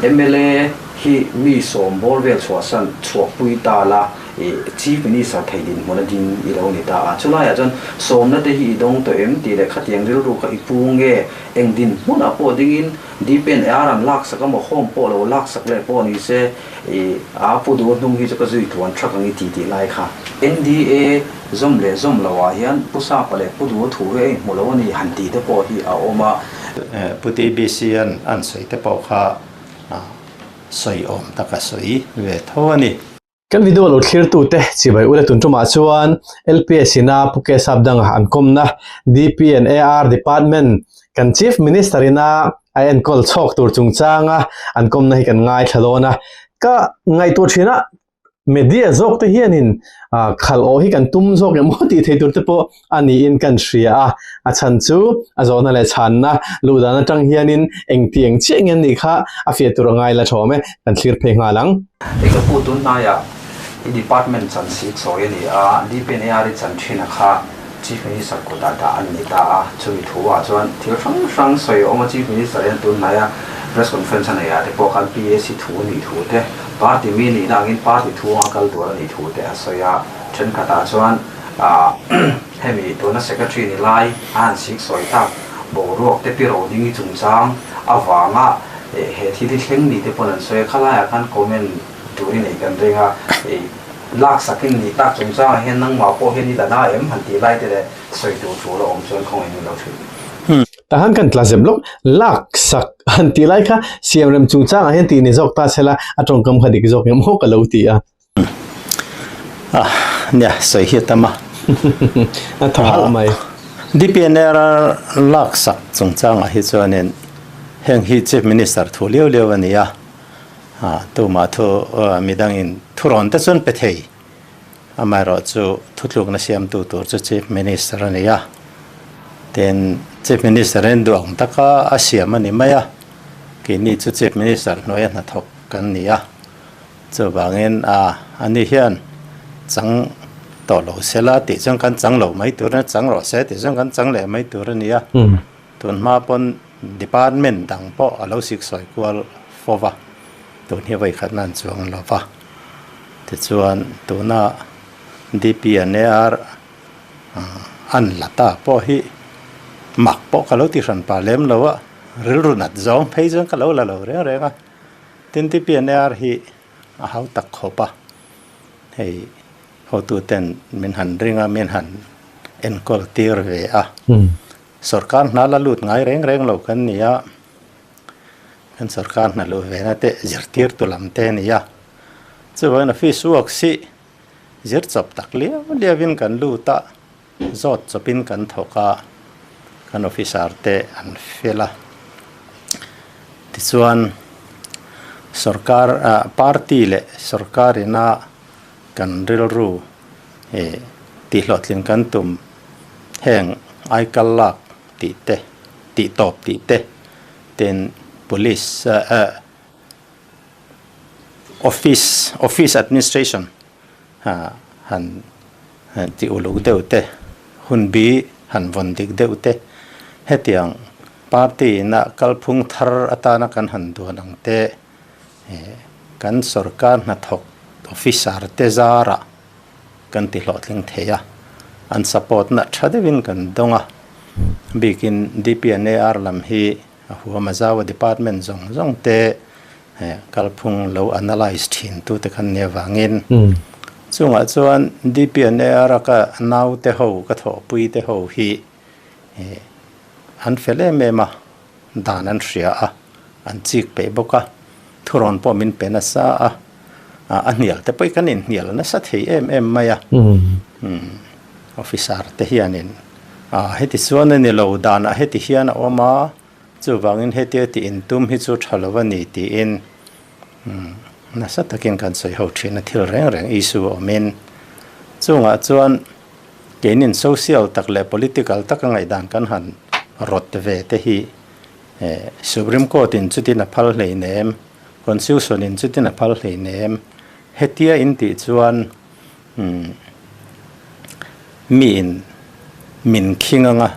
Mla hi mi sawm bawr vel chhuahsan chhuakpui ta la, Chief Minister thei dinhmun a ding i lo ni ta a. Chulaiah chuan sawmna te hi i dawng tawh em tih leh khatiang rilru kha i pu nge? Eng dinhmunah pawh dingin DPNR an laksak a maw home pawh lo laksak leh pawh ni se i a pu duh hnung hi chu ka zui tluan thak ang i ti tih lai kha. NDA zawm leh zawm loh ah hian Pu Sapa leh Pu Duha thu hi a inhmu lo a ni han tih te pawh hi a awm a. Pu TBC an an sawi te pawh kha sawi awm tak a sawi ve tho a ni. Kan video lo thlirtute chibai ula tun tumah chuan LPS ina Pu Kesap danga an kawmna DP and AR Department kan Chief Minister ina a enkawl chhawk tur chungchanga an kawmna hi kan ngaithla dawn a. Ka ngaihtuah thin a, media zawk te hianin khal awh hi kan tum zawk em aw tih thei tur te pawh a niin kan hria a. A chhan chu a zawhna leh chhanna luh dan atang hianin engtiang chiah nge nih kha a fiah tur a ngai la thawm e, kan thlir phei nghal ang. Hei ka pu tun hnaiah i department chan sik sawi a ni a, DPNAR i chan thin a kha Chief Minister kutah dah an ni ta a, chumi thu ah chuan thil hrang hrang sawi a awm a, Chief Minister hian tun hnaia press conference a neih ah te pawh khan PAC thu a nih thu te, party mi nihna angin party thu anga kal tur a nih thu te a sawi a, thenkhatah chuan Hemi tuna secretary ni lai a han sik sawi tak boruak te pi roding i chungchang avanga he thil hi thleng ni te pawn an sawi a, khalaiah khan comment tur i nei kan ring a, laksakin ni tak chungchangah hian nangmah pawh hian i la na em han tih lai te leh sawi tur thu la awm chuan khawngaih min lo hrilh. Tahan kan tla zep lawk, laksak han tih lai kha siamrem chungchangah hian tih ni zawk ta se la a tawngkam kha dik zawk em aw ka lo ti a. Ah, nia, sawi hi a tam a. A tha halh mai. DPNR laksak chungchangah hi chuanin heng hi Chief Minister thu liau liau a ni a, tumah thu midangin thurawn te chuan pe thei. Amaherawhchu thutlukna siamtu tur chu Chief Minister a ni a, tin Chief Minister in duh ang taka a siam a ni mai a, keini chu Chief Minister hnuaia hnathawk kan ni a. Chuvangin a ani hian chang tawh lo se la tih chuan kan chang lo mai tur a, chang rawh se tih chuan kan chang leh mai tur a ni a. Tun hma pawn department dang pawh a lo sik sawi kual fo va, tun hi vawikhat nan chuang lo va. Tichuan tuna DP and AR an la ta pawh hi mak pawh ka lo ti hran pah lem lo a, rilru nat zawng phei chuan ka lo la lo reng reng a. Tin TPNAR hi a hau tak khawp a, hei hotu ten min han ring a, min han enkawl tir ve a. Sorkar hna la lut ngai reng reng lo kan ni a, kan sorkar hna luh ve na te zirtirtu lam te a ni a. Chuvangin office works hi zir chawp tak liau liauin kan lut a, Zawt chawpin kan thawk a, kan officer te an fel a. Tichuan sorkar ah party leh sorkar ina kan rilru eh tihhlawhtlin kan tum heng aikal lak tih te tih tawp tih te ten police ah office office administration han ti uluk deuh te, hun bi han vawn dik deuh te, hetiang party ina kalphung thar atana kan han duan ang te, kan sorkar hnathawk officer te zarah kan ti hlawhtling thei a, an support na tha deuhin kan dawng a, bikin DPNAR lam hi a huam a zau a department zawng zawng te kalphung lo analyse thin tu te khan nia vangin chungah chuan DPNAR a ka nau te ho ka thawhpui te ho hi an fel em em a dan an hria a an chik peih bawk a thurawn pawh min pe nasa a a hnial te pawh hi kan inhnial nasa thei em em mai a officer te hianin heti chuan a ni lo danah heti hian a awm a chuvangin hetia tih intum hi chu tha lo a ni tiin nasa takin kan sawi ho thin a thil reng reng issue a awmin chungah chuan keinin social tak leh political taka ngaihdan kan han rawt ve te hi Supreme Court in chutin a phal hleinem Constitution in chutin a phal hleinem hetia intih chuan Miin min khing anga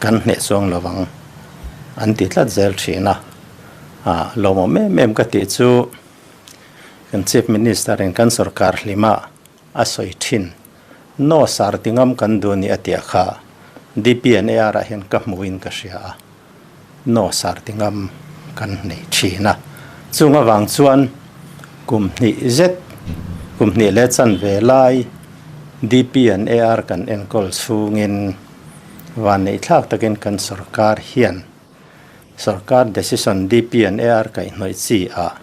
kan hneh chuang lo ang an ti tlat zel thin a. Lawmawm em em ka tih chu kan Chief Minister in kan sorkar hlima a sawi thin. No sar ti ngam kan duh ni a tia kha DPNAR ah hian ka hmuhin ka hria a, no sar ti ngam kan nei thin a. Chung avang chuan kum hnih zet, kum hnih leh chanve lai DPNAR kan enkawl chhungin vanneih thlak takin kan sorkar hian sorkar decision DPNAR kaihhnawih chi ah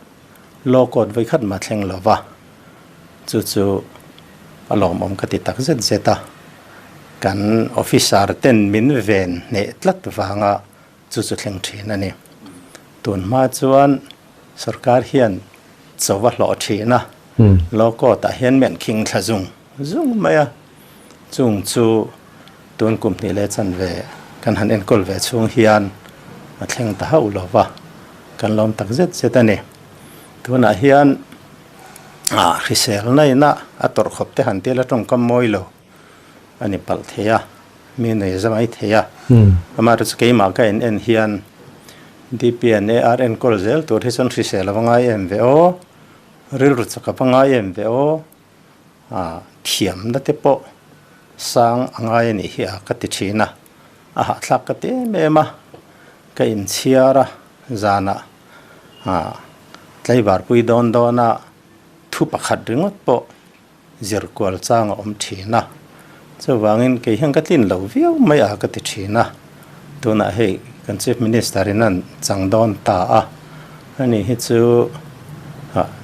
Law court vawikhat mah thleng lo va, chu chu a lawmawm ka ti tak zet zet a, kan officer ten min ven hneh tlat vanga chu chu thleng thin a ni. Tun hma chuan sorkar hian cho va hlawh thin a, law court ah hian men khing thla zung zung mai a, chung chu tun kum hnih leh chanve kan han enkawl ve chhung hian a thleng ta hauh lo va. Kan lawm tak zet zet a ni. Tunah hian ah hriselna ina a tawrh khawp te han tel a tawngkam mawi lo a ni palh thei a, mi nei za mai thei a. Amaherawhchu chu keimah ka en en hian DPNAR enkawl zel tur hi chuan hrisel a va ngai em ve aw, rilru chak a va ngai em ve aw, ah thiamna te pawh sang a ngai a nih hi a ka ti thin a, a hahthlak ka ti em em a. Ka inchhiar a, zanah tlaivarpui dawn dawna thu pakhat ringawt pawh zir kual chang a awm thin a. Chuvangin kei hian ka tlin lo viau mai a ka ti thin a. Tunah hei kan Chief Minister in an chang dawn ta a, ani hi chu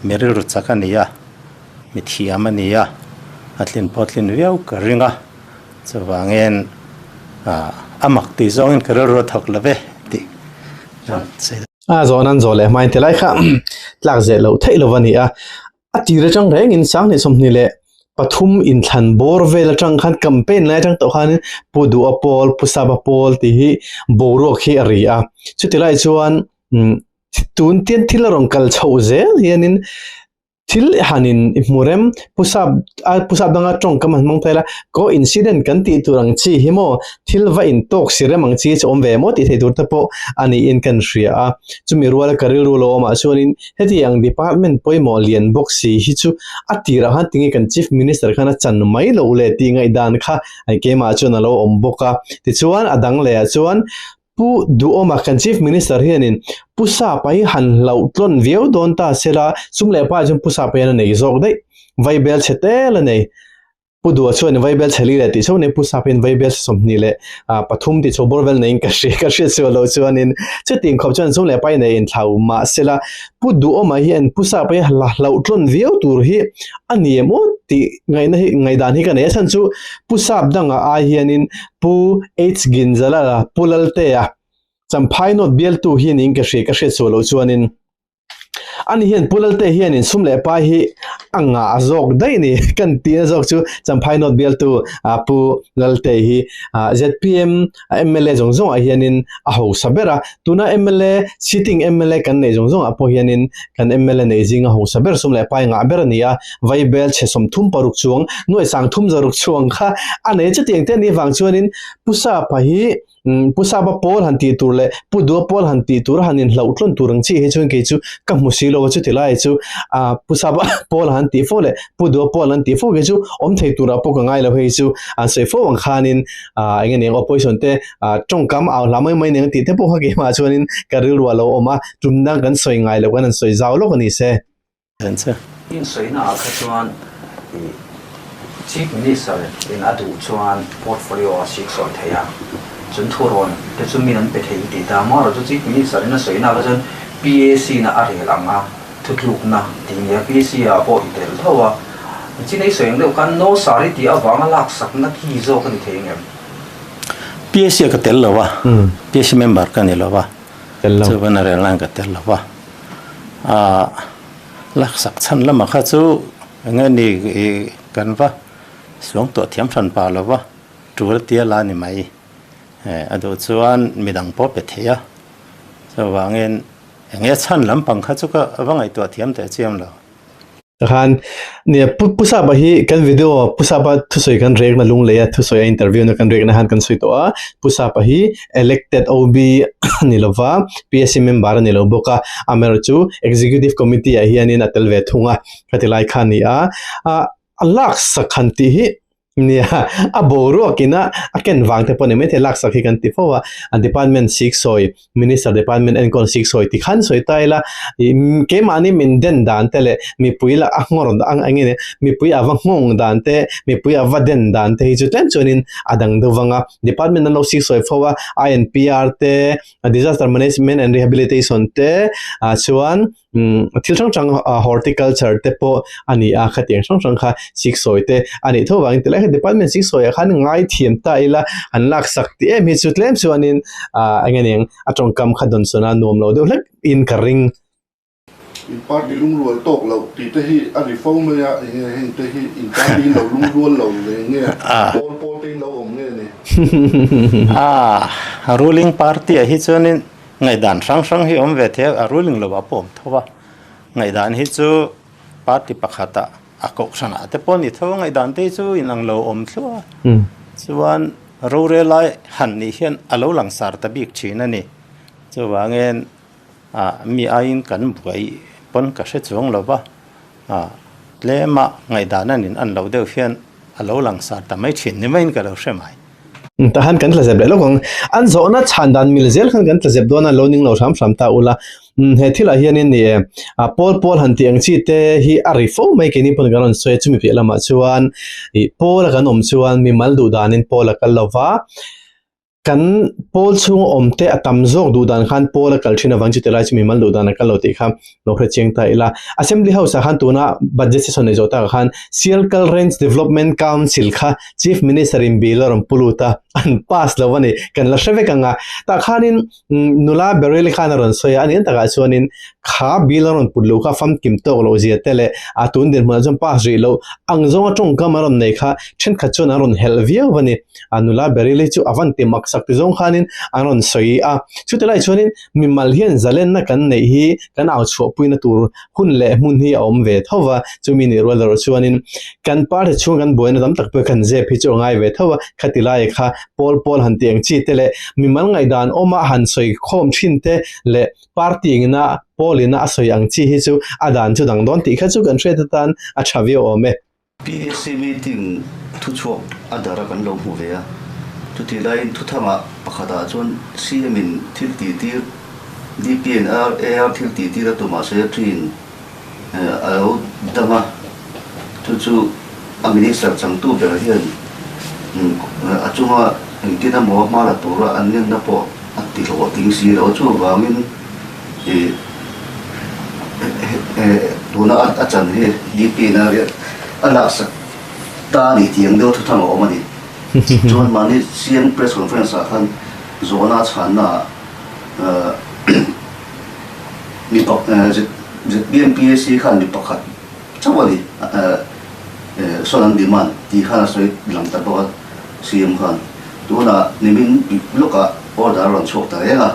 mi rilru chak a ni a, mi thiam a ni a, a tlin pawh tlin viau ka ring a. Chuvangin a mak tih zawngin ka rilru a thawk lo ve tih sawi. A zawh nan zawh leh hmain ti lai kha tlak zeh loh theih lo a ni a. A tir atang rengin 2023 inthlan bawr vel atang khan campaign lai atang tawh khanin Pu Duha Pawl, Pu Sapa Pawl tih hi boruak hi a ri a. Chuti lai chuan tun tian thil a rawn kal chhoh zel hianin Thil i hanin i hmu rem, Pu Sap a Pu Sap danga tawngkam han hmang phei la, ko incident kan tih tur ang chi hi maw, thil va in tawk si rem ang chi chu awm ve maw tih thei tur te pawh a niin kan hria a. Chumi ruala ka rilru lo awmah chuanin heti ang department pawimawh lian bawk si hi chu a tirah khan tinge kan Chief Minister khan a chan mai loh le tih ngaihdan kha keimah chuan a lo awm bawk a. Tichuan a dang lehah chuan Pu Duhawma kan Chief Minister hianin Pu Sapa hi han hlauh tlawn viau dawn ta sela, sum leh pa chuan Pu Sapa hian a nei zawk daih. Vaibel chhe tel a nei. Pu Duha chuan vaibel chhe li leh tih chauh nei, Pu Sapa hian vaibel chhe 23 tih chho bawr vel neiin ka hria, ka hriat sual loh chuanin chutiang khawp chuan sum leh pa hi nei inthlau mah sela, Pu Duhawma hian Pu Sapa hi hlauh tlawn viau tur hi a ni em aw tih ngaihna hi ngaihdan hi ka nei a chhan chu Pu Sap danga ai hianin Pu H Ginzalala, Pu Laltea, Champhai North bialtu hi niin ka hria, ka hriat sual loh chuanin ani hian Pu Laltea hianin sum leh pai hi a ngah zawk daih ni kan tihna zawk chu Champhai North bialtu Pu Laltea hi zpm mla zawng zawngah hianin a hausa ber a, tuna mla sitting mla kan neih zawng zawngah pawh hianin kan mla neih zinga hausa ber sum leh pai ngah ber a ni a, Vaibel chhe 36 chuang, nuai 30 zaruk chuang kha a nei. Chutiang te anih vang chuanin Pu Sapa hi Pu Sapa pawl han tih tur leh Pu Dua pawl han tih tur a han inhlauh tlawn tur ang chi hi chuan kei chu ka hmu si lo a, chuti lai chu Pu Sapa pawl han tih fo leh Pu Dua pawl han tih fo kei chu awm thei turah pawh ka ngai lo hei chu an sawi fo ang khanin eng nge niang opposition te tawngkam au hla mai mai nen tih te pawh kha keimah chuanin ka rilru a lo awm a, tum dang kan sawi ngai lo kan han sawi zau lawk a ni se. In sawina ah kha chuan Chief Minister in a duh chuan portfolio a sik sawi thei a, chun thurawn te chu min an pe thei tih ta maw chu Chief Minister in a sawina ah kha chuan PAC na a rel ang a, thutlukna tih nia PAC ah pawh i tel tho a, chin ei sawi ang deuh khan no sari tih avanga laksakna ki zawk a ni thei ang em? PAC ah ka tel lo a, PAC member ka ni lo a, chuan a rel nan ka tel lo a. Ah laksak chhan lamah kha chu eng nge ni ih kan va suang tuah thiam hran pah lo va tul tia la ni mai eh a duh chuan midang pawh pe thei a chuvangin eng nge chhan lampang kha chu ka va ngaihtuah thiam teh chiam lo. Khan nia pu pu sapa hi kan video pu sapa thusawi kan rek na lunglei a thusawi a interview na kan rek na han kan sawi tawh a pu sapa hi elected OB ni lova PSC member a ni lo bawk a amaherawh chu executive committee ah hianin a tel ve thung a khati lai kha a ni a ah a lak sak han tih hi Nia, a boruak ina a ken vang te pawh ni maithei laksak hi kan ti fo a, a department sik sawi, minister department enkawl sik sawi ti khan sawi ta ila, ih keimahni min den dan te leh mipui lah a nghawr ang eng nge mipui a va nghawng dan te, mipui a va den dan te hi chu tlem chuanin a dang deuh vang a, department an lo sik sawi fo a, INPR te, disaster management and rehabilitation te ah chuan thil hrang hrang horticulture te pawh a ni a khatiang hrang hrang kha siksawi te a nih tho vangin tilai kha department siksawi ah khan ngai thiam ta ila an lak sak tih em hi chu tlem chuanin ah eng nge niang a tawngkam kha dawn sawn a nuam lo deuh hlek in ka ring. In party lungrual tawk loh tih te hi a ri fo mai a, eng nge heng te hi in party in lo lungrual lo ve nge pawl pawl te in lo awm nge ni? A ruling party ah hi chuanin Ngaihdan hrang hrang hi awm ve thei a, a ruling lo ah pawh awm tho a. Ngaihdan hi chu party pakhat ah a kohhran ah te pawh a ni tho a, ngaihdan te hi chu inang lo awm thluah a. Chuan rorel lai han nih hian a lo langsar ta bik thin a ni. Chuvangin ah mi aiin kan buai pawn ka hre chuang lo va, ah tlema ngaihdan a nin an lo deuh hian a lo langsar ta mai thin ni maiin ka lo hre mai. Tahan kan tla zep leh lawk ang. An zawhna chhan dan mil zel khan kan tla zep dawn a, lo ning lo hram hram ta ula. He thilah hianin ni e, pawl pawl han tih ang chi te hi a ri fo mai keini pawn kan rawn sawi a, chumi piah lamah chuan ih pawl a kan awm chuan mimal duh danin pawl a kal lo va, kan pawl chhung awm te a tam zawk duh dan khan pawl a kal thin avang chu tilai chu mimal duh dan a kal lo tih kha lo hre chiang ta ila. Assembly House ah khan tuna budget session nei zawh takah khan Sialkal Range Development Council kha Chief Minister in bill a rawn pu lut a, an pass lo a ni, kan la hre vek ang a. Tah khanin nula Beryl khan a rawn sawi a, a nih takah chuanin kha bill a rawn put loh kha famkim tawk loh zia te leh a tun dinhmunah chuan pass rih loh ang zawnga tawngkam a rawn nei kha thenkhat chuan an rawn helh viau a ni. A nula Beryl hi chu a van ti mak sak ti zawng khanin an rawn sawi a. Chutilai chuanin mimal hian zalenna kan neih hi kan au chhuahpuina tur hun leh hmun hi a awm ve tho va, chumi nih rual erawh chuanin kan party chhung kan buaina tam tak pawh kan zep hi chu a ngai ve tho a, khati lai kha pawl pawl han tih ang chi te leh mimal ngaihdan awma han sawi khawm thin te leh party ina pawl ina a sawi ang chi hi chu a dan chu dang dawn tih kha chu kan hriat atan a tha viau awm e. PAC meeting thuchhuak a dar a kan lo hmu ve a, chutih laiin thuthangah pakhatah chuan CM in thil tih tir DPNR AR thil tih tir a tumah secretary in a lo dang a, chu chu a minister changtu ber hian a chunga engtin emaw hma la tura an ngenna pawh a ti hlawhtling si lo, chuvangin ih tuna a chan hi DP-na a laksak ta a ni tih ang deuh thuthang a awm a ni. Chuan mahni CM press conference ah khan zawhna a chhanna ah mi ZPM PAC khan mi pakhat chauh a ni sawn an demand tih khan a sawi lang ta bawk a CM khan. Tunah nimin lawkah order a rawn chhuak ta reng a,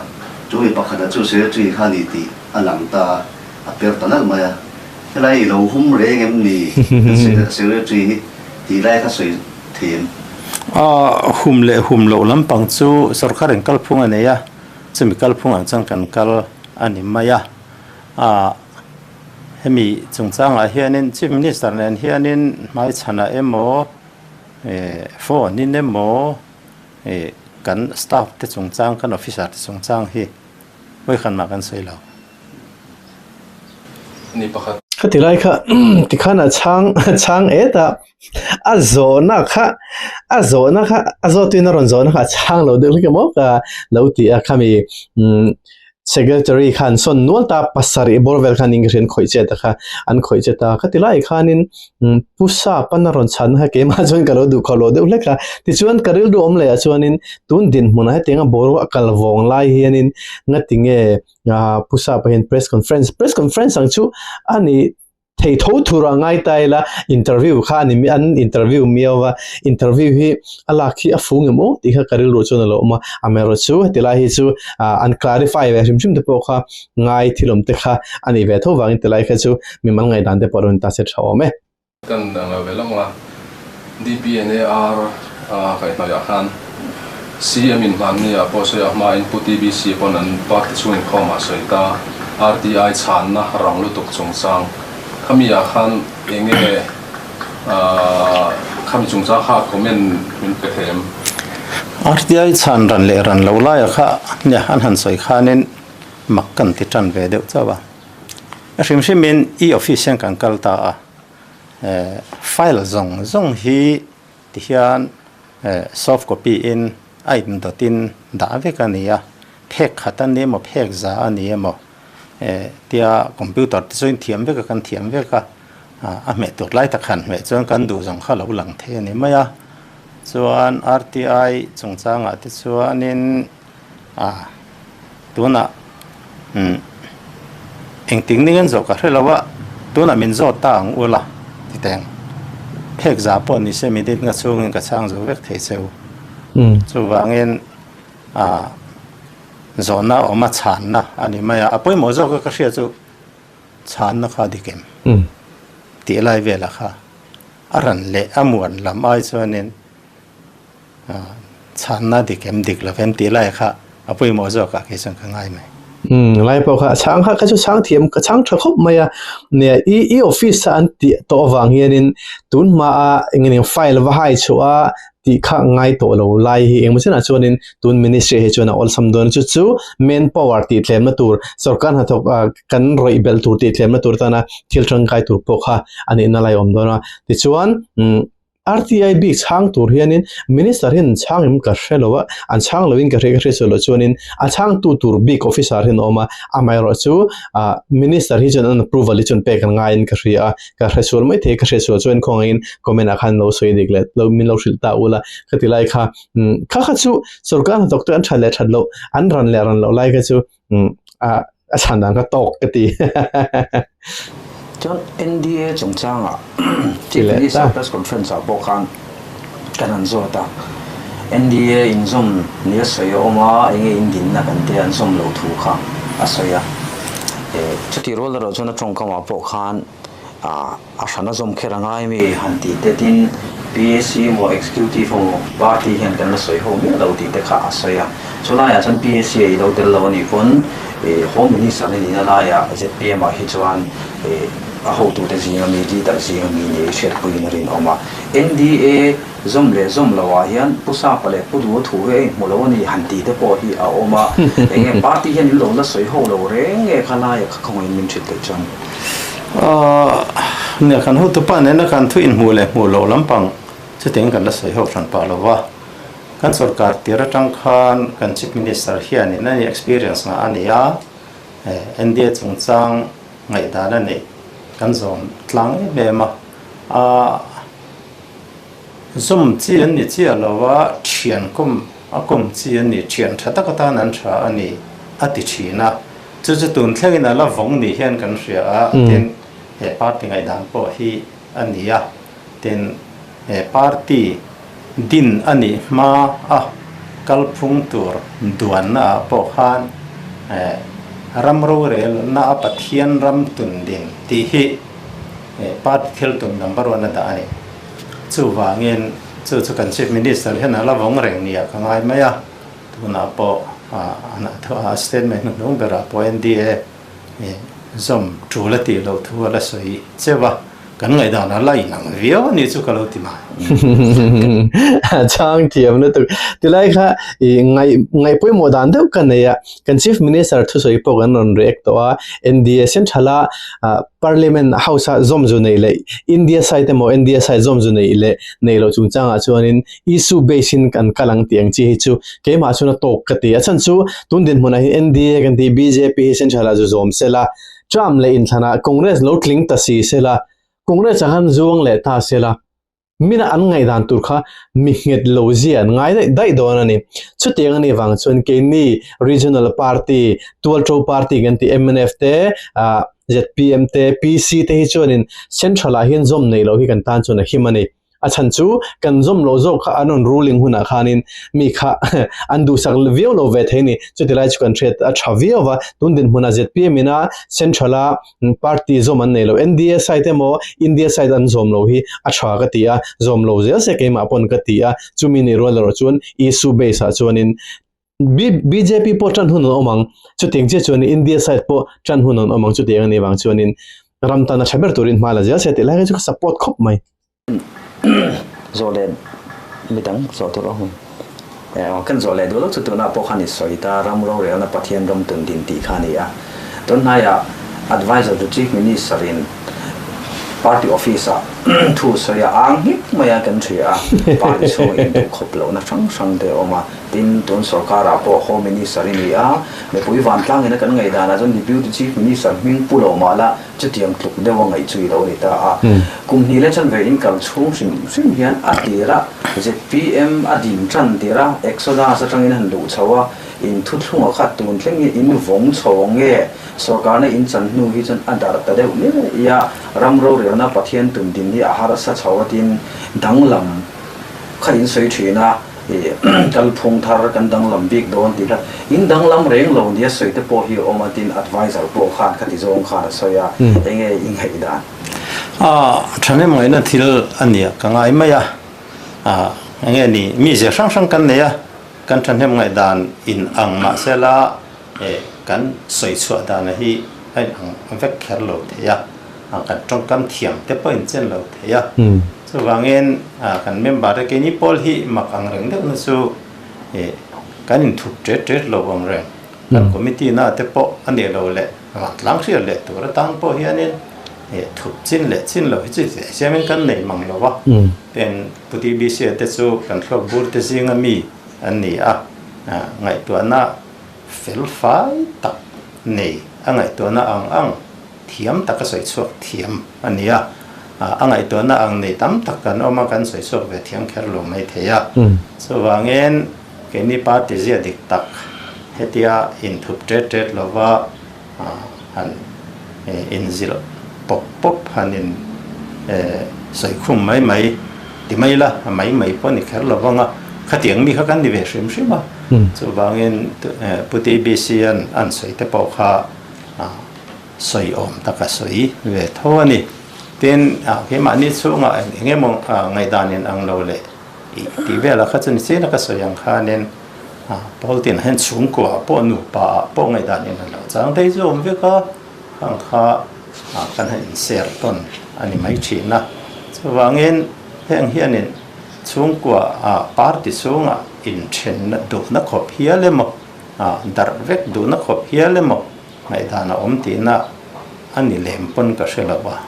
chu mi pakhatah chu secretary kha a ni tih a lang ta a, a per ta nalh mai a. Helai i lo hum reng em ni secretary hi tih lai kha sawi thei em? A hum leh hum loh lampang chu sorkar in kalphung a nei a, chumi kalphung ang chuan kan kal a ni mai a. A hemi chungchangah hianin Chief Minister nen hianin hmaichhanah emaw, Phone in emaw kan staff te chungchang kan officer te chungchang hi vawikhat mah kan sawi lo. Ni pakhat. Khati lai kha tikhan a chhang a chhang et a, a zawhna kha a zawhna kha a zawhtuin a rawn zawhna kha a chhang lo deuh hlek emaw ka lo ti a khami Secretary khan sawn nual ta pasarih bawr vel khan English in khawih chet a kha an khawih chet a khati lai khanin Pu Sap-an a rawn chhan a keimah chuan ka lo duh kho lo deuh hlek a tichuan ka rilru awm leh ah chuanin tun dinhmunah hetiang a boruak a kal vawng lai hianin ngatinge Pu Sap-a hian press conference press conference ang chu a ni. thei tho thur a ngai ta ila interview kha ani mi an interview miau va interview hi a lak hi a fu ngem aw tih kha ka rilru chuan a lo awm a amaherawhchu heti lai hi chu ah an clarify ve hrim hrim te pawh kha ngai thil awm te kha a nih ve tho vangin ti lai kha chu mimal ngaihdan te pawh a rawn ta se tha awm e. Kan dang ve lawng a, DPNAR kaihhnawih ah khan CM in hmanni ah pawh sawi a hmain Pu TBC pawn an party chhung inkhawm ah sawi ta RTI chhanna rang lutuk chungchang khami ah khan enge khami chungchang kha comment min pe thei em? RTI chhan ran leh ran lo laia kha nia an han sawi khanin mak kan ti tan ve deuh chauh a. A hrim hrimin e office hian kan kal ta a, file zawng zawng hi tihian soft copy in a indawtin dah vek a ni a, phek khat a ni emaw phek za a ni emaw tia computer te chuan thiam vek a kan thiam vek a, a hmeh tur lai tak han hmeh chuan kan duh zawng kha lo lang thei a ni mai a, chuan RTI chungchangah te chuanin a tunah umm engtik ni ngen zawh ka hre lo a tunah min zawt ta ang ula ti teng phek za pawh ni se minute nga chhungin ka chhang zo vek thei cheu chuvangin ah zawhna awm a chhanna a ni mai a a pawimawh zawk a ka hria chu chhanna kha dik em tih lai velah kha a ran leh a muan lam ai chuanin. Chhanna dik em dik lo em tih lai kha a pawimawh zawk ah kei chuan ka ngai mai. Umm lai pawh kha chhang kha kha chu chhang thiam ka chhang tha khawp mai a nia i i office a an tih tawh avang hianin tun hma a eng nge file va hai chhuah a tih kha ngai tawh lo lai hi engmaw chenah chuanin tun ministry hi chuan a awlsam dawn a chu chu man power tih tlemna tur sorkar hnathawk ah kan rawih belh tur tih tlemna tur tana thil tangkai tur pawh kha a nihna lai a awm dawn a tichuan umm. RTI bik chhang tur hianin Minister hian chhang em ka hre lo a, an chhang loin ka hre ka hre sual loh chuanin a chhangtu tur bik officer hian a awm a, amaherawh chu ah Minister hi chuan an approval hi chuan pek an ngaiin ka hria a, ka hre sual mai thei, ka hre sual chuan khawngaihin comment ah khan lo sawi dik leh lo min lo hrilh ta ula ka ti lai kha umm kha kha chu sorkar hnathawk te an that leh that loh an ran leh ran loh lai kha chu umm ah a chhan dan kha tawk ka ti. Chuan NDA chungchangah Chief Minister press conference ah pawh khan kan han zawt a, NDA inzawm ni a sawi a awm a, enge in dinna kan tia an zawm loh thu kha a sawi a. Chutih rual erawh chuan a tawngkamah pawh khan a hran a zawm kher a ngai mi han tih te tin PAC emaw Executive emaw party hian kan la sawi ho miah lo tih te kha a sawi a. Chulaiah chuan PAC a i lo tel lo a nih pawn Home Minister ni nihna laiah zpm ah hi chuan a hotute zinga mi leader zinga mi nih hriatpuiin a rinawm a. NDA zawm leh zawm loh ah hian Pu Sapa leh Pu Dua thu hi a inhmu lo a ni han tih te pawh hi a awm a. Enge party hian in lo la sawi ho lo reng nge kha laiah kha khawngaihin min hrilh theih chuan. Nia kan hotupa nena kan thu inhmuh leh hmuh loh lampang chutiang kan la sawi ho hran pah lo va. Kan sorkar tir atang khan kan Chief Minister hianin a ni experience ngah a ni a, NDA chungchang ngaihdan a neih kan zawm tlang em em a. A zawm chi an ni chiah lo a, thian kawm a kawm chi an ni, thian tha tak atan an tha a ni a ti thin a. Chu chu tun thlengin a la vawng ni hian kan hria a, tin he party ngaihdan pawh hi a ni a, tin he party din a nih hma a kalphung tur duanna ah pawh khan ram rorelna a Pathian ram tun din tih hi party thil tum number one a dah a ni. Chuvangin chu chu kan Chief Minister hian a la vawng reng ni ah ka ngai mai a, tunah pawh a statement hnuhnung berah pawh NDA zawm tul a tih loh thu a la sawi cheu a. Kan ngaihdan a la inang viau a nih chu ka lo ti mai. Chhang thiam lutuk. Tilai kha i ngaih ngaih pawimawh dan deuh ka nei a. Kan Chief Minister thusawi pawh kan rawn react tawh a. NDA Central a Parliament House a zawm zu neih leh India side emaw NDA side zawm zu neih leh neih loh chungchangah chuanin issue base in kan kal ang tih ang chi hi chu keimah chuan a tawk ka ti. A chhan chu tun dinhmunah hian NDA kan tih bjp hi Central ah zu zawm sela Trump leh inthlanah Congress lo tling ta si sela, Congress ah khan zuang leh ta sela, mina an ngaihdan tur kha mi nghet lo zia an ngai daih daih dawn a ni. Chutiang a nih vang chuan keini Regional Party, Tualṭo Party kan tih mnf te, ZPM te PC te hi chuanin central ah hian zawm nei loh hi kan tan chuan a him a ni. A chhan chu kan zawm loh zawk kha an rawn ruling hunah khanin mi kha an duhsak viau lo ve thei ni. Chuti lai chu kan hriat a tha viau va, tun dinhmunah ZPM ina central a party zawm an nei lo. NDA side emaw India side an zawm lo hi a tha ka ti a, zawm lo zel se keimah pawn ka ti a, chumi nih rual erawh chuan issue base ah chuanin BJP pawh tan hun an awm ang, chutiang chiah chuan India side pawh tan hun an awm ang chutiang a nih vang chuanin ram tan a tha ber turin hma la zel se tih lai hi chu ka support khawp mai. Zawh leh midang zawh tur a hun. Kan zawh leh duh lo chu tunah pawh khan i sawi ta, ram rorelna Pathian ram tun din tih kha a ni a. Tunhnaiah Advisor to Chief Minister in Party office ah thu sawi a ang nghet mai a kan hria a, party chhung induh khawp lohna hrang hrang te a awm a. Tin, tun sorkarah pawh Home Minister i ni a, mipui vantlang ina kan ngaihdanah chuan Deputy Chief Minister hming pu lo mah la chutiang tluk deuha ngaih chu i lo ni ta a. Kum hnih leh chanve inkal chhung hrim hrim hian a tira zpm a din tan tir a, Exodus atangin han luh chho a, in thuthlunga kha tun thleng hi in vawng chho ang nge? Sorkarna in chan hnu hi chuan a darh ta deuh ngei a, ram rorelna Pathian tum din hi a harsa chho a tin danglam kha in sawi thin a. Kalphung thar kan danglam bik dawn tih kha in danglam reng lo nia sawi te pawh hi a awm a tin advisor pawh khan khati zawng khan a sawi a enge i ngaih dan? Thahnem ngaihna thil a nia ka ngai mai a, enge ni mi zia hrang hrang kan nei a, kan thahnem ngaih dan in ang mahsela kan sawi chhuah dana hi a in ang vek kher lo thei a. Kan tawngkam thiam te pawh in chen lo thei a, chuvangin kan member te keini pawl hi mak ang reng deuh na chu kan inthup tet tet lo ang reng, kan committee na te pawh a nih lo leh vantlang hriat leh tur atang pawh hianin thup chin leh chin lo hi chu siamin kan nei mang lo a, ten Pu TBC a te chu kan thluak bur te zinga mi an ni a, ngaihtuahna fel fai tak nei a ngaihtuahna ang ang. Thiam taka sawi chhuak thiam a ni a, a ngaihtuahna ang nei tam tak kan awm a, kan sawi chhuak ve thiam kher lo mai thei a. Chuvangin keini party zia dik tak hetia inthup tet tet lova han inzilh pawp pawp han in sawi khum mai mai ti mai la, a mai mai pawh a ni kher lo vang a, khatiang mi kha kan ni ve hrim hrim a. Chuvangin Pu TBC an an sawi te pawh kha sawi awm tak a sawi ve tho a ni. Tin, keimahni chhungah eng emaw ngaihdan in ang lo leh ih tih velah kha chu ni chian a ka sawi ang khanin pawl tin hian chhungkua pawh nupa ah pawh ngaihdan in ang lo chang daih chu awm vek a, khang kha kan han inser tawn a ni mai thin a. Chuvangin heng hianin chhungkua ah party chhungah inthenna duhna khawp hial emaw darh vek duhna khawp hial emaw Ngaihdan a awm tihna a ni lem pawn ka hre lo a.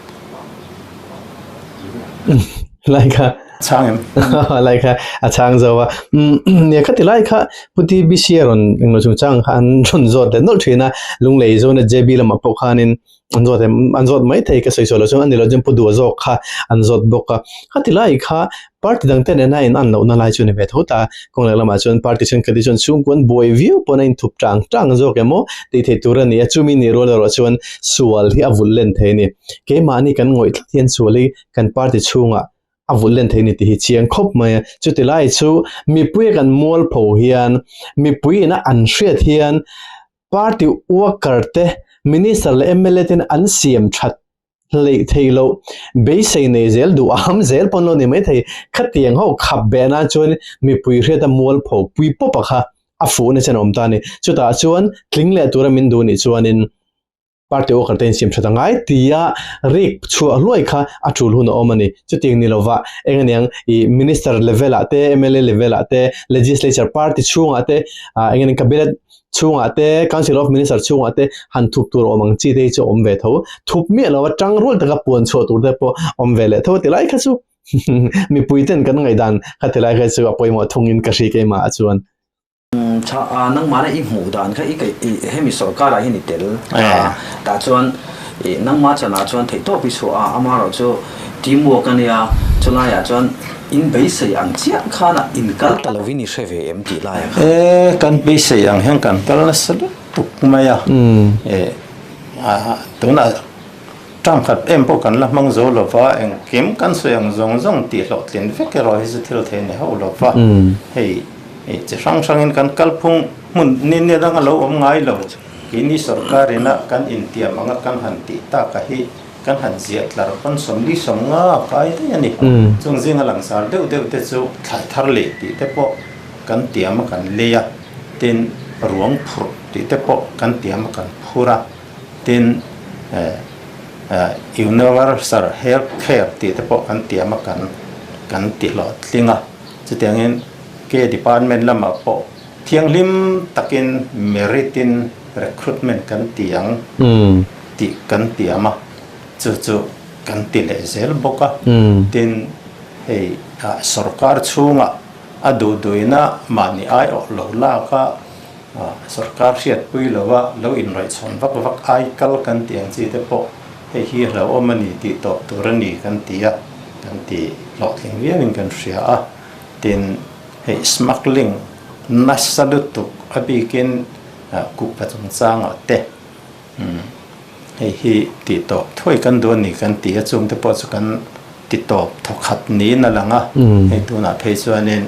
Lai kha. Chhang em? Lai kha a chhang zo a. Nia kha ti lai kha Puti BC a rawn englo chungchang kha an rawn zawt leh nawlh thin a. Lunglei zawna JB lamah pawh khanin an zawt em an zawt mai thei ka sawi sual lo chuan a ni lo chuan Pu Dua zawk kha an zawt bawk a. Kha ti lai kha Party dang te nena in an lohna lai chu ni ve tho ta. Kawng leh lamah chuan party thenkhat hi chuan chhungkua an buai viau pawn a inthup tang tang zawk emaw tih theih tur a ni a, chumi nih rual erawh chuan sual hi a vulh len thei a ni. Keimahni kan ngawih tlat hian sual hi kan party chhungah a vulh len thei a ni tih hi chiang khawp mai a. Chuti lai chu mipui a kan mualpho hian mipui ina an hriat hian party worker te, minister leh mla ten an siam that hleih thei loh beisei nei zel duh am zel pawn lo ni mai thei khatiang ho khap beh nan chuan mipui hriata mualpho pui pawp a kha a fuh na chen a awm ta a ni chutah chuan tling leh tura min duh nih chuanin party worker te insiam that a ngai tia rik chhuah hluai kha a tul hun a awm a ni chutiang ni lova eng aniang ih minister level ah te mla level ah te legislature party chhungah te ah eng aniang cabinet chhungah te, Council of Minister chhungah te han thup tur awm ang chi te hi chu awm ve tho. Thup miah lo a tang rual taka puan chhuah tur te pawh awm ve leh tho a ti lai kha chu mipui ten kan ngaihdan kha ti lai kha chu a pawimawh thungin ka hri keimah ah chuan. Tha a nangmahna i hmuh dan kha i kaih i hemi sorkarah hian i tel a tah chuan i nangmah chanah chuan theihtawp i chhuah a amaherawh chu teamwork a nia chulaiah chuan In beisei ang chiah khan a in kal ta lovin i hre ve em tih lai a kha. E, kan beisei ang hian kan kal nasa lutuk mai a. E, tunah Term khat em pawh kan la hmang zo lo va, engkim kan sawi ang zawng zawng tih hlawhtlin vek erawh hi chu thil thei ni hauh lo va. Hei chi hrang hrangin kan kalphung hmun ni ni dang a lo awm ngai lo. Keini sorkar ina kan intiam anga kan han tih taka hi kan han ziah tlar pawn 45 a kai daih a ni. Chung zinga langsar deuh deuh te chu thlai thar leh tih te pawh kan tiam a kan lei a, tin ruang phurh tih te pawh kan tiam a kan phur a. Tin, Universal Health Care tih te pawh kan tiam a kan kan ti hlawhtling a. Chutiangin K Department lamah pawh thianghlim takin merit in recruitment kan ti ang tih kan tiam a, chu chu kan ti leh zel bawk a. Tin, hei sorkar chhungah a duh duhina mahni aiawh lo lak a, Sorkar hriatpui lova lo inraihchhawn vak vak ai kal kan tih ang chi te pawh hei hi hlauhawm a ni tih tawp tur a ni kan ti a, kan ti hlawhtling viauin kan hria a. Tin, hei smuggling nasa lutuk a bikin kuhva chungchangah te hei hi tih tawp thuai kan duh a ni kan ti a, chung te pawh chu kan ti tawp thawkhat niin a lang a, hei tunah phei chuanin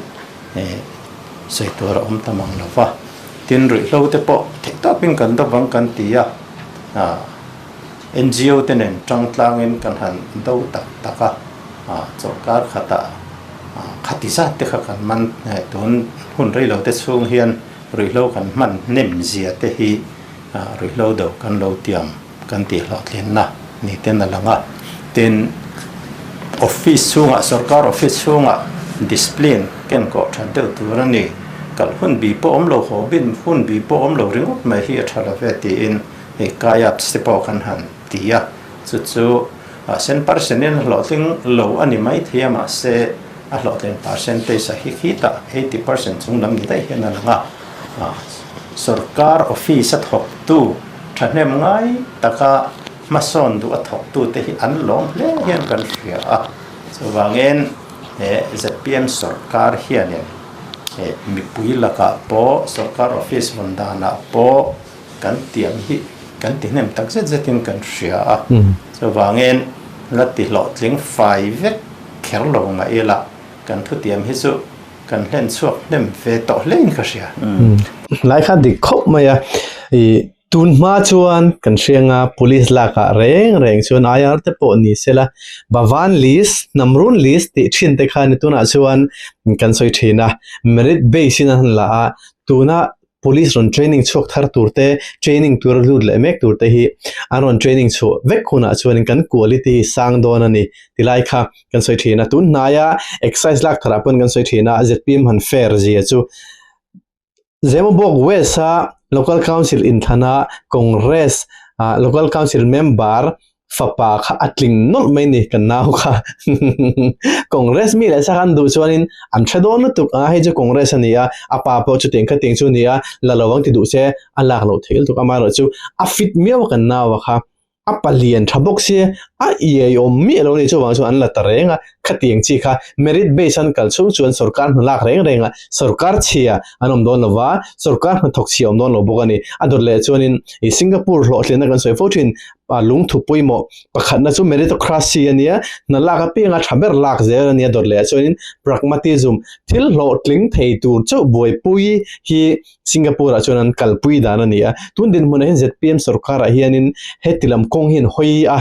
sawi tur a awm ta mang lo va, tin ruihhlo te pawh theih tawpin kan do vang kan ti a, NGO te nen tang tlangin kan han do tak tak a, chawlhkar khatah khati zat te kha kan man tun hun rei lo te chhung hian ruihhlo kan hman hnem zia te hi ruihhlo do kan lo tiam kan tih hlawhtlinna ni ten a lang a. Tin, office chhungah, sorkar office chhungah discipline ken kawh that deuh tur a ni. Kal hun bi pawh awm lo, haw bin hun bi pawh awm lo ringawt mai hi a tha lo ve tiin hei kayaks te pawh kan han ti a. Chu chu cent percent in a hlawhtling lo a ni mai thei a, mahse a hlawhtlin percentage a hi khitah 80% chung lam ni daih hian a lang a. Sorkar office a thawktu thahnem ngai taka hmasawn duh a thawktute hi an lawm hle hian kan hria a. Chuvangin he zpm sorkar hianin he mipui lakah pawh sorkar office vawn danah pawh kan tiam hi kan ti hnem tak zet zetin kan hria a. Chuvangin la ti hlawhtling fai vek kher lo mah ila kan thutiam hi chu Kan hlen chhuak hnem ve tawh hlein ka hria. Lai kha dik khawp mai a, i tun hma chuan kan hrianga police lakah reng reng chuan IR te pawh ni sela Bhavan list, Hnamrun list tih thin te kha ni tunah chuan kan sawi thin a, merit base in an han la a, tuna Police rawn training chhuak thar tur te, training tura lut leh mek tur te hi an rawn training chhuah vek hunah chuanin kan quality hi sang dawn a ni ti lai kha kan sawi thin a. Tun hnaia excise lak tharah pawn kan sawi thin a, zpm han fair zia chu Zemabawk West-a Local Council inthlana Congress Local Council member fapa kha a tling nawlh mai ni kan nau kha Congress mi leh sa khan duh chuanin an hre dawn lutuk a hei chu Congress a ni a a pa pawh chu tiang kha tiang chu a ni a la lo ang ti duh se a lak loh theih lutuk amaherawh chu a fit miau a kan nau a kha a palian tha bawk sia a iai awm miah lo a ni chuvang chuan an la ta reng a khatiang chi kha merit base an kal chhung chuan sorkar hna lak reng reng a sorkar chhia an awm dawn lo va sorkar hnathawk chhia awm dawn lo bawk a ni a dawt leh chuanin ih Singapore hlawhtlinna kan sawi fo thin a lungthu pawimawh pakhatna chu meritocracy a nia hna lak apianga tha ber lak zel a nia dawt leh ah chuanin pragmatism thil hlawhtling thei tur chauh buaipui hi Singapore ah chuan an kalpui dan a ni a tun dinhmunah hian zpm sorkar ah hianin heti lam kawng hi an hawi a.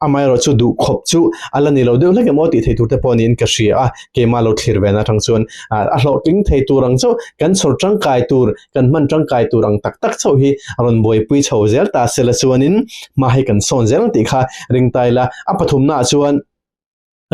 Amaherawh chu duh khawp chu a la ni lo deuh hlek em aw tih thei tur te pawh niin ka hria a, keimah lo thlir ve na atang chuan a hlawhtling thei tur ang chauh, kan chhawr tangkai tur, kan hman tangkai tur ang tak tak chauh hi a rawn buaipui chho zel ta sela chuanin hma hei kan sawn zel ang tih kha ring ta ila. A pathumnaah chuan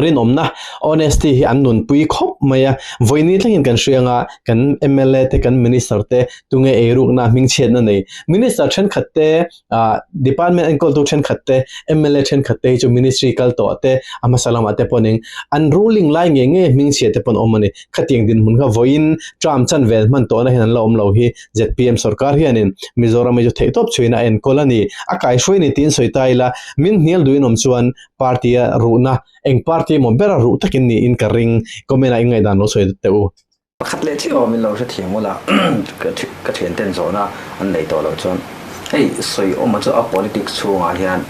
rinawmna, honesty, hi an nunpui khawp mai a, vawiini thlengin kan hria anga kan mla te, kan minister te tunge eirukna hmingchhiatna nei minister thenkhat te, ah department enkawltu thenkhat te mla thenkhat te hi chu ministry kal tawh te a hmasa lamah te pawh ning an ruling lai ngei ngei hmingchhia te pawh an awm a ni khatiang dinhmun kha vawiin term chan vel hman tawhna hian an la awm lo hi zpm sorkar hianin Mizoram hi chu theihtawp chhuiin a enkawl a ni a kaihruai ni tiin sawi ta ila min hnial duhin awm chuan party a ruhna eng party emaw bera ruh takin niin ka ring comment ah ingaihdan lo sawi teh u. Pakhat leh chiah awm in lo hrethiam ula ka thian ten zawhna an nei tawh loh chuan hei sawi awma chu a politics chhungah hian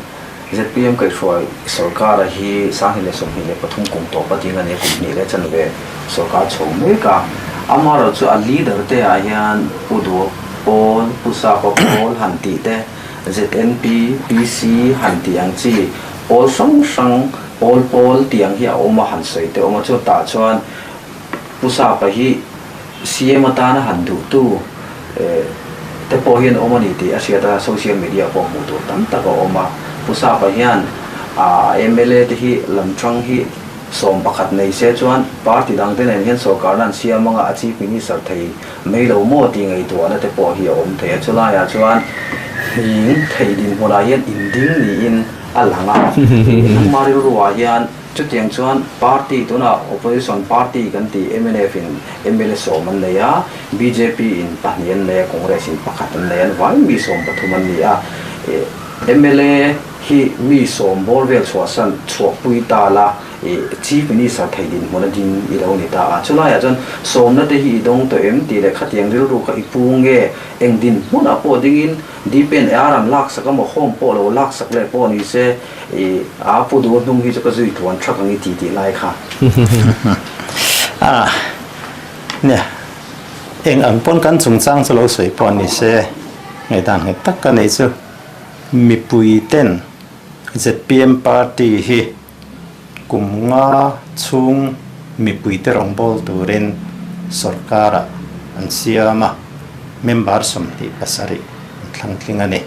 ZPM kaihhruai sorkara hi 2023 kum tawpa ding a ni a, kum hnih leh chanve sorkar chho mek a. Amaherawhchu a leader te ah hian Pu Duha Pawl, Pu Sapa Pawl han tih te, ZNP, PC han tih ang chi pawl hrang hrang, pawl pawl tih ang hi a awm a han sawi te awm a, chutah chuan Pu Sapa hi CM atana han duhtu te pawh hian awm a ni tih a hriat a, social media pawh hmuh tur tam tak a awm a. Pu Sapa hian a mla te hi lam tang hi 11 nei se chuan party dang te nen hian sorkarna an siam anga a Chief Minister thei mai lo maw tih ngaihtuahna te pawh hi a awm thei a. Chulaiah chuan hing thei dinhmunah hian inding niin a lang a, nangmah rilruah hian Chutiang chuan party tunah opposition party kan tih mnf in mla sawm an nei a, bjp in pahnih an nei a, Congress in pakhat an nei a, an vai mi sawm pathum an ni a. Mla hi mi sawm bawr vel chhuahsan chhuahpui ta la Chief Minister thei dinhmun a ding i lo ni ta a. Chulaiah chuan sawmna te hi i dawng tawh em tih leh khatiang rilru kha i pu nge eng dinhmunah pawh dingin Dpen ar an laksak emaw home pawh lo laksak leh pawh ni se i a pu duh hnung hi chu ka zui tluan thak ang i ti tih lai kha. A nia eng ang pawn kan chungchang chu lo sawi pawh ni se ngaihdan nghet tak ka neih chu mipui ten zpm party hi kum nga chhung mipui te rawngbâwl turin sorkar-ah an siam a, member 27 an thlang tling a ni.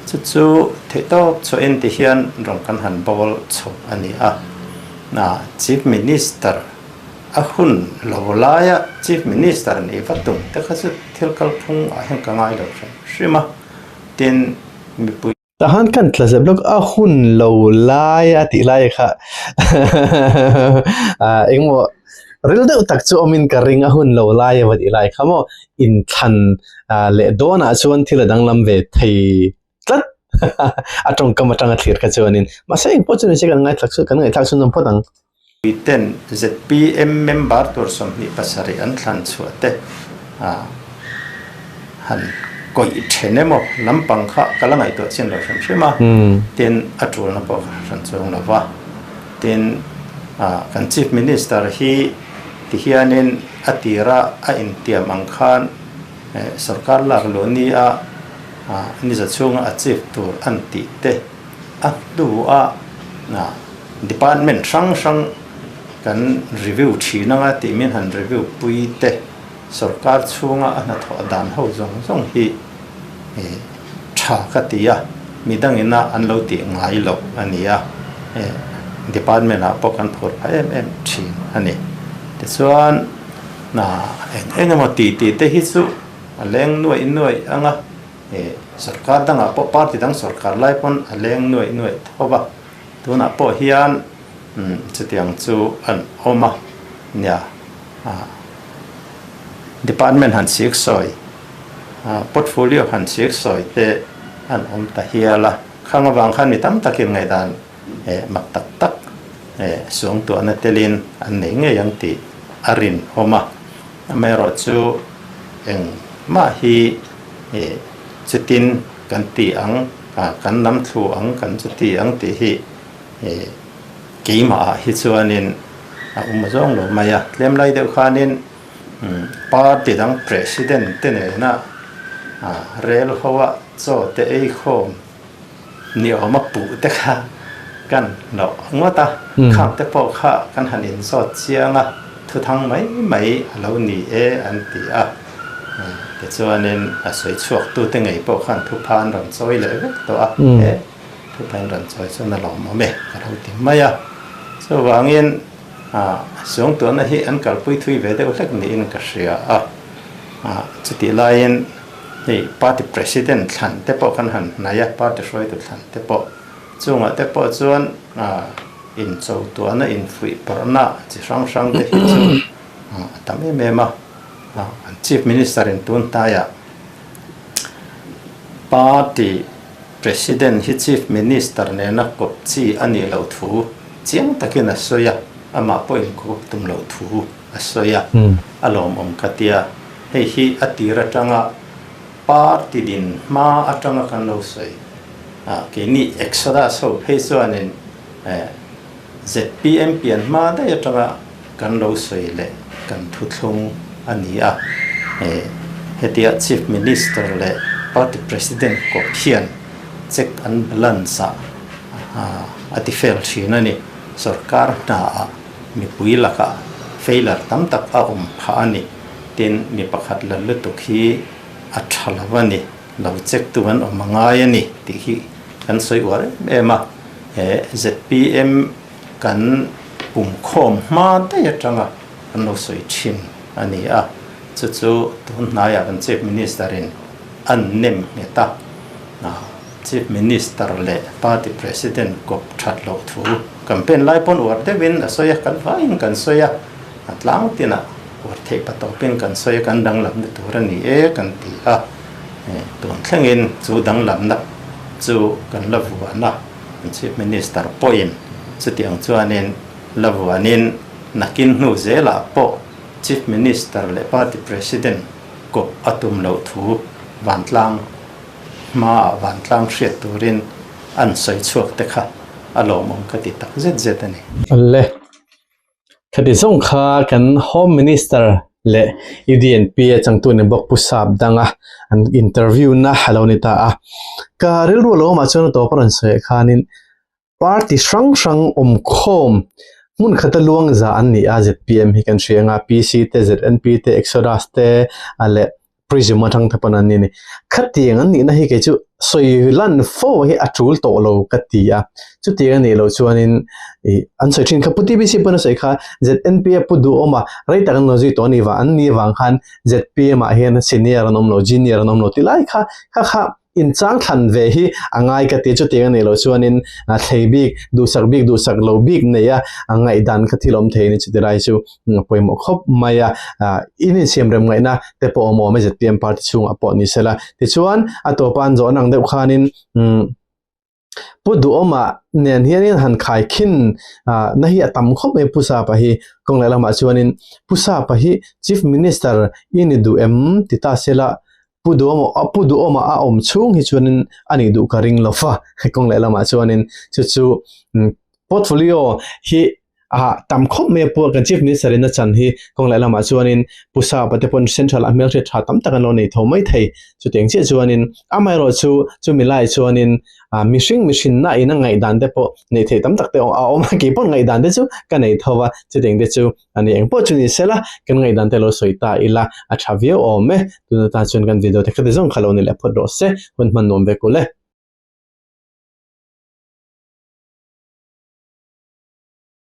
Chu chu theihtawp chhuahin ti hian rawn kan han bâwl chho a ni a. Na Chief Minister a hun lo laia Chief Minister nih va tum te kha chu thil kalphung ah hian ka ngai lo hrim hrim a, tin mipui. Tahan kan tla zep lawk a hun lo lai a tih lai kha engmaw ril deuh tak chu awmin ka ring a hun lo lai a va tih lai kha maw inthlan leh dawnah chuan thil a danglam ve thei tlat a tawngkam atanga thlir kha chuanin mahse engpawh chu nise kan ngaithlak chu kan ngaihthlak chhunzawm phawt ang. Miten zpm member tur 27 an thlan chhuah te han kawih then emaw lampang kha ka la ngaihtuah chin lo hrim hrim a, tin a tulna pawh ka hran chuang lo va, tin kan Chief Minister hi tihianin a tira a intiam ang khan sorkar lak luh nia niza chhunga a chief tur an tih te a hnu a department hrang hrang kan review thin anga tih min han review pui te sorkar chhunga a hnathawh dan ho zawng zawng hi tha ka ti a, midangina an lo tih ngai loh a ni a, department ah pawh kan phur phah em em thin a ni. Tichuan eng eng emaw tih tih te hi chu a leng nuaih nuaih anga. Sorkar dangah pawh party dang sorkar lai pawn a leng nuaih nuaih tho va, tunah pawh hian chutiang chu an awm a nia. Department han sik sawi, portfolio han sik sawi te an awm ta hial a, khang avang khan mi tam takin ngaihdan mak tak tak suangtuahna telin an nei ngei ang tih a rinawm a. Amaherawhchu engmah hi chutin kan ti ang, kan lam thlu ang, kan chuti ang tih hi keimahah hi chuanin a awm zawng lo mai a. Tlem lai deuh khanin party dang president te nena rel hoa chaw te ei khawm ni awm a puh te kha kan hlawh ngawt a, khang te pawh kha kan han inzawt chiang a, thuthang mai mai a lo ni e an ti a, tichuanin a sawi chhuak tu te ngei pawh khan thupha an rawn chawi leh vek tawh a, he thupha in rawn chawi chuan a lawmawm e ka lo ti mai a, chuvangin suangtuahna hi an kalpui thui ve deuh hlek niin ka hria a, chutih laiin. Hei party president thlan te pawh kan han hnai a, party hruaitu thlan te pawh chungah te pawh chuan incho tuahna infuih pawrhna chi hrang hrang te hi chu a tam em em a. Kan chief minister in tun hnaiah party president hi chief minister nena kawp chi a nih loh thu chiang takin a sawi a, amah pawh inkawp tum loh thu a sawi a, a lawmawm ka tia. Hei hi a tir atanga party din hma atanga kan lo sawi. Keini Exodus ho phei chuanin ZPM pian hma daih atanga kan lo sawi leh kan thuthlung a ni a. Hetia Chief Minister leh Party President kawp hian check and balance ah a ti fel thin a ni. Sorkar hnaah mipui lakah failure tam tak a awm phah a ni. Tin, mi pakhat la lutuk hi a tha lo a ni. Lo check tu an awm a ngai a ni tih hi kan sawi uar em em a. He zpm kan pumkhawm hma daih atanga kan lo sawi thin a ni a. Chu chu tun hnaiah kan Chief Minister in an nem nghet a. Chief Minister leh Party President kawp that loh thu campaign lai pawn uar deuhin a sawi a, kan vaiin kan sawi a, a tlang tinah uar theih pa tawpin kan sawi a, kan danglamna tur a ni e kan ti a, tun thlengin chu danglamna chu kan la vuan a, Chief Minister pawhin chutiang chuanin la vuanin nakin hnu zelah pawh Chief Minister leh Party President kawp a tum loh thu vantlang hmaah vantlang hriat turin an sawi chhuak te kha a lawmawm ka ti tak zet zet a ni. Le, khati zawng kha kan Home Minister leh UDNP a changtu ni bawk Pu Sap danga an interview na a lo ni ta a. Ka rilru lo awmah chuan a tawp a rawn sawi ah khanin Party hrang hrang awmkhawm hmun khata luang za an ni a, zpm hi kan hria anga PC te, ZNP te, Exodus te a leh Prism atang te pawn an ni a ni. Khatiang an nihna hi kei chu sawi lan fo hi a tul tawh lo ka ti a, chutiang a nih loh chuanin ih an sawi thin kha Pu TBC pawn a sawi kha ZNP a pu duhawm a, rei tak an lo zui tawh a nih vang an nih vang khan zpm ah hian senior an awm lo, junior an awm lo tih lai kha kha kha Inchang thlan ve hi a ngai ka ti chutiang a nih loh chuanin thlei bik, duhsak bik, duhsak lo bik neia a ngaihdan kha thil awm thei a ni chuti lai chu a pawimawh khawp mai a. In insiam rem ngaihna te pawh awm awm e zpm party chhungah pawh ni sela. Tichuan a tawpa an zawhna ang deuh khanin Pu Duhawma nen hianin han khai khin na hi a tam khawp mai Pu Sapa hi kawng leh lamah chuanin Pu Sapa hi Chief Minister i ni duh em ti ta sela Pu Duhawma Pu Duhawma a awm chhung hi chuanin a nih duh ka ring lo va kawng leh lamah chuanin chu chu portfolio hi a tam khawp mai a pu kan Chief Minister in a chan hi kawng leh lamah chuanin Pu Sapa te pawn Central ah hmelhriat tha tam tak an lo nei tho mai thei chutiang chiah chuanin amaherawh chu chumi lai chuanin ah mihring mihrinna in a ngaihdan te pawh neih theih tam tak te a awm a kei pawn ngaihdan te chu ka nei tho a chutiang te chu a ni engpawh chu ni sela kan ngaihdan te lo sawi ta ila a tha viau awm e tuna tan chuan kan video te khati zawng kha lo ni leh phawt rawh se hun hman nuam ve kul e.